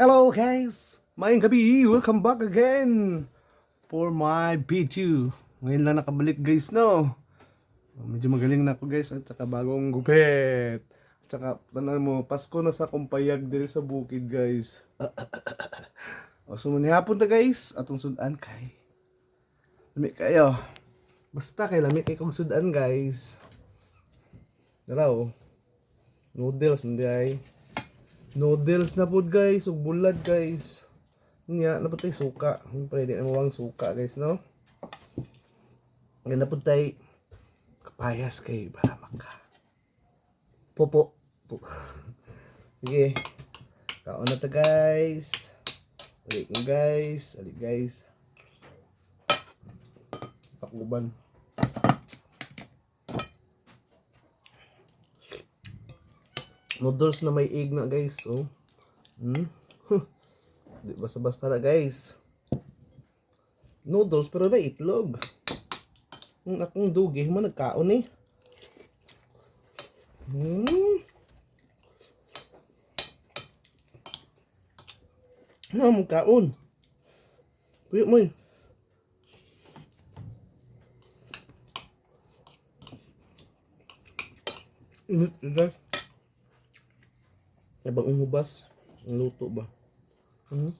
Hello guys! Maayong gabi! Welcome back again for my video. Ngayon lang nakabalik, guys, no? Medyo magaling na ako, guys, at saka bagong gupit. At saka tanan mo, Pasko na sa kumpayag diri sa bukid, guys. O, so hapon ta, guys, atong sudan kay lami kayo. Basta kay lami kay kong sudan, guys. Dara oh. Noodles man di ay. Noodles na pud, guys, ug bulad, guys. Nya na pud tay suka. Siyempre di na mawang suka, guys, no. Nga na pud tay kapayas kay para maka. Popo. Po. Sige. Kaon na ta, guys. Ali ko, guys. Ali, guys. Pakuban. Noodles na may egg na, guys, oh. Di basta-basta na, guys. Noodles pero na itlog. Ang akong dugi mo nagkaon eh. Ano mo kaon? Puyo mo eh. Init guys. Ibang hubas. Ang luto ba? Hmm?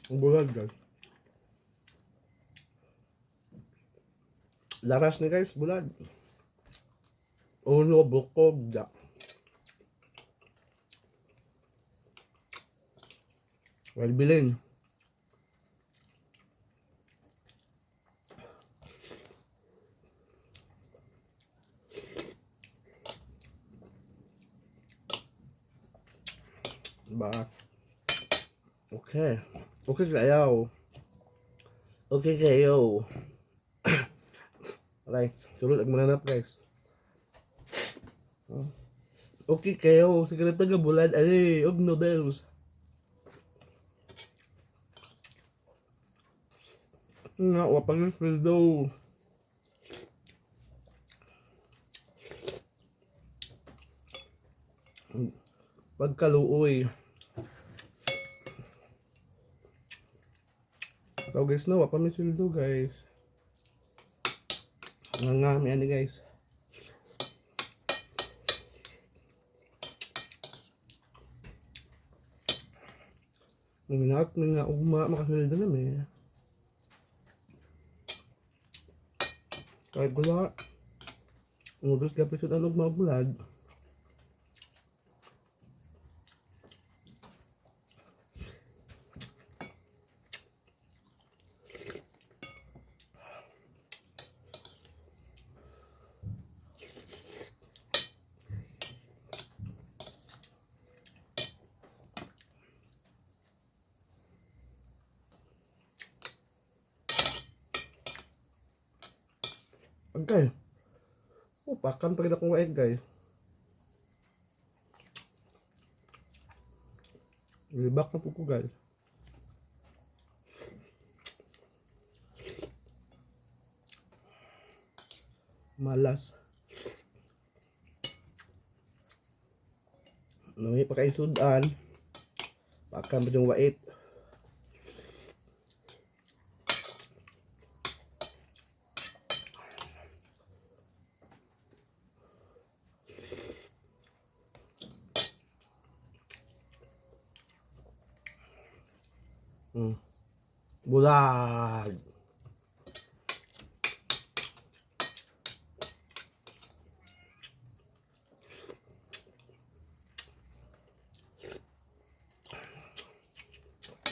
Ang bulad, guys. Laras ni, guys, bulad. Uno bukog da. Well bilin. Ba? Okay. Okay kayo. Okay kayo. Aray, sulod ang mananap, guys. Okay kayo. Sige na bulad. Ay, og noodles. Nga, wapang yung sweldo. Pagkaluoy. So guys, no, wapa may sweldo, guys. Nga nga, may ano, guys. Nanginat, nga ugma, makasweldo na may. Kahit wala. Noodles gapit sa anog mga bulad. Agay. Oh, pakan pa kita akong wait, guys. Libak na po ko, guys. Malas. Nami pa kay sudan. Pakan pa yung wait. Bulag.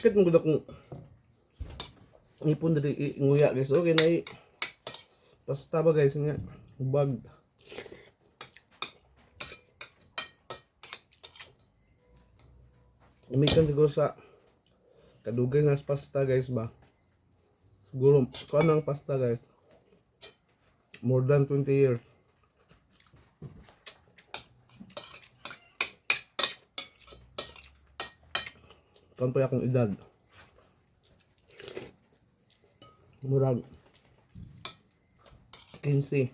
Bakit mo gud akong ngipon diri nguya, guys? Okay na pasta ba, guys, nga bag. Umikan siguro sa kadugay nga pasta, guys, ba. Siguro kuan ang pasta, guys. More than 20 years. Kuan pa akong edad. Murag 15.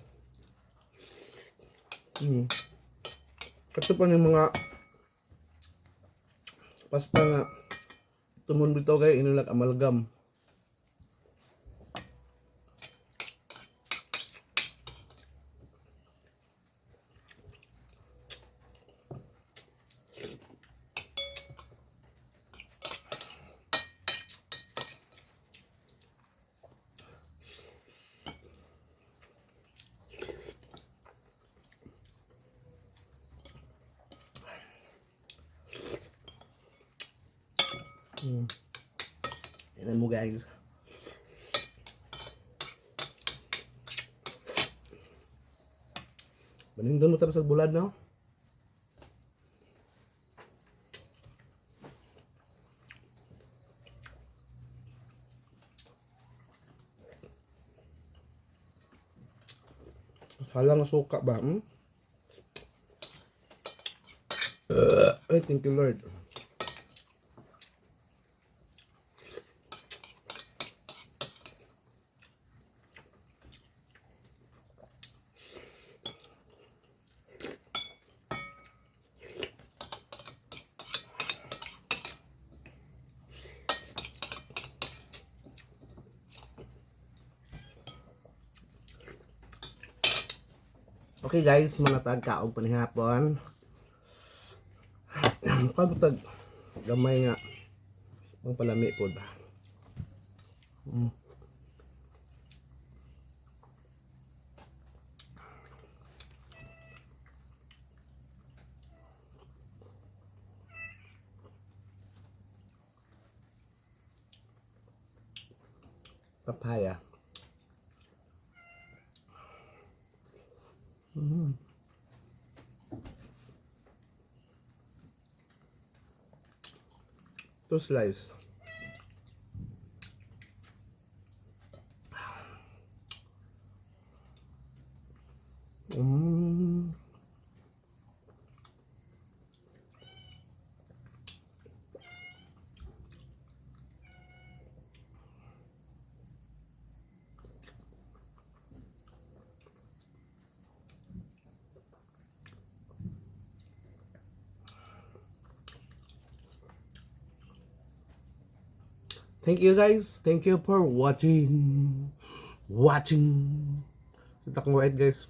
Kato pa yung mga pasta nga tumon bitaw kay inulag amalgam. Tignan mo, guys. Manindon mo sa bulad, no? Salang suka ba? Hmm? Ay, thank you, Lord. Okay guys, mga tagkaog panihapon. Kabutag gamay nga pang palami po ba. Papaya. Two slice. Thank you, guys. Thank you for watching. Watching. Kita kong white, guys.